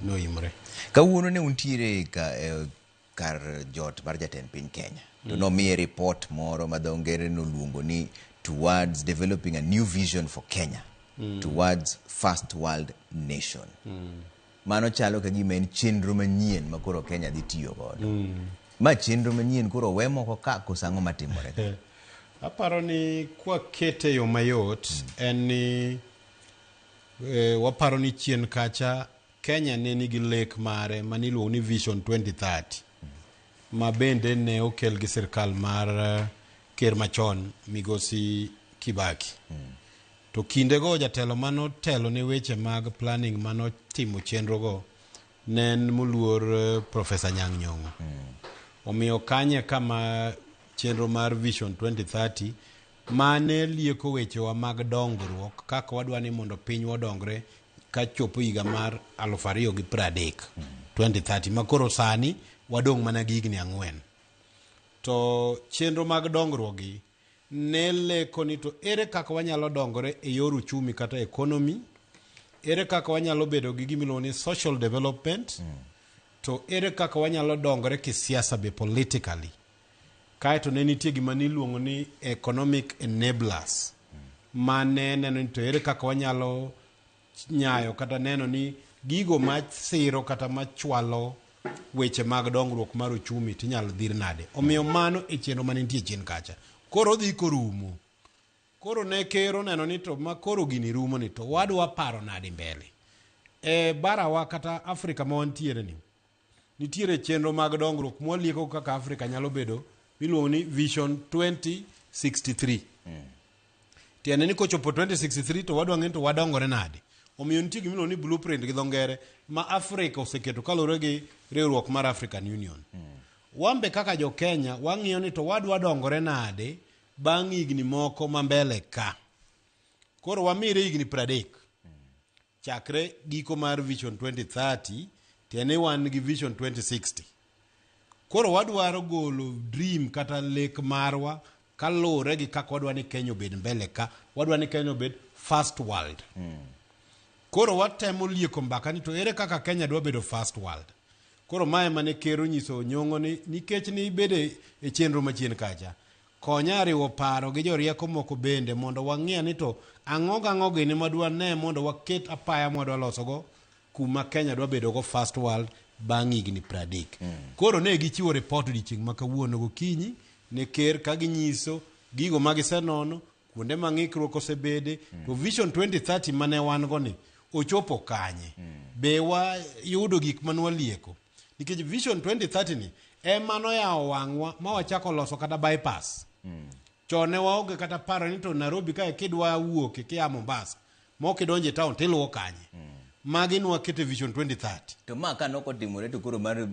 Noimore. Kawuono ne untiere ka, kar jot mar jatend piny Kenya to nomiye report moro ma dho ngere noluongo ni "Towards developing a new vision for Kenya towards first world nation". Mano chalo ka gima en chenro manyien ma koro Kenya dhi tiyo godo. Ma chenro manyien koro we moko ka koso ang'o matimore ka? Aparo ni kwakete e yo mayot en ni waparo ni chien kacha Kenya ne nigi lek mare maniluongo ni Vision 2030, ma bende ne okel gi sirkal mar ker machon Migosi Kibaki. To kindego jatelo manotelo ne weche mag planning manotimo chenrogo ne en moluor Professor Anyang' Nyong'o. Omiyo kanye kama chenro mar Vision 2030 mane lieko wechewa mag dongruok kaka wadwa ni mondo pinywa odongre kachopo higa mar 2030, 2030, ma koro sani wadong' mana gi higni 4. To chenro mag dongruok gi ne leko ni to ere kaka wanyalo dongore e yor uchumi kata economy, ere kaka wanyalo bedo gi gimiluongo ni social development, to ere kaka wanyalo dongore kisiasa be, politically. Kaeto ne nitie gima niluongo ni economic enablers, mane neno ni to ere kaka wanyalo nyayo kata neno ni gigo masiro kata machwalo weche mag dongruok mar uchumi tinyalo dhir nade. Omiyo mano e chenro mane nitie chien kacha. Koro odhi korumo. Koro ne ker oneno ni to ma koro gini rumo ni to wadwa paro nade mbele. E barawa kata Afrika ma wantiere ni, nitiere chenro mag dongruok mwalieko kaka Afrika nyalo bedo miluongo ni Vision 2063. Tiende ni kochopo 2063 to wadwa ng'e ni to wadongore nade. Omiyo nitie gimiluongo ni blueprint gi dho ngere ma Afrika oseketo kaluwore gi riwruok mar African Union. Wan be kaka jo Kenya wang'iyo ni to wadwa dongore nade bang' higni moko ma mbele ka. Koro wamire higni 30 chakre giko mar Vision 2030, tiende ni wan gi Vision 2060. Koro wadwaro golo dream kata lek marwa kaluwore gi kaka wadwa ni Kenya obed mbele ka. Wadwa ni Kenya obed first world. Koro watemo lieko mbaka ni to ere kaka Kenya dwa bedo first world. Koro mae mane ker onyiso Nyong'o ni nikech ni ibede e chenro machien kacha, konya riwo paro gi jorieko moko bende mondo wang'e ni to ang'o gang'o gini madwa ne mondo waket apaya mwadwa losogo kuma Kenya dwa bedo go first world bang' higni 30. Koro ne gichiwo report odiochieng' ma kawuono gokinyi ne ker ka ginyiso gigo ma gisenono, kuonde ma ng'ikruok osebede, to Vision 2030 mane wan go ni ochopo kanye? Be wayudo gik mane walieko? Nikech Vision 2030 ni ema noyawo wang'wa ma wachako loso kata bypass. Chon ne waonge kata paro ni to Nairobi kae kidwa wuok kia Mombasa mok idonjo e town tiluwo kanye. Magi nwaketo e Vision 2030. To ma ka nokotimore to koro mar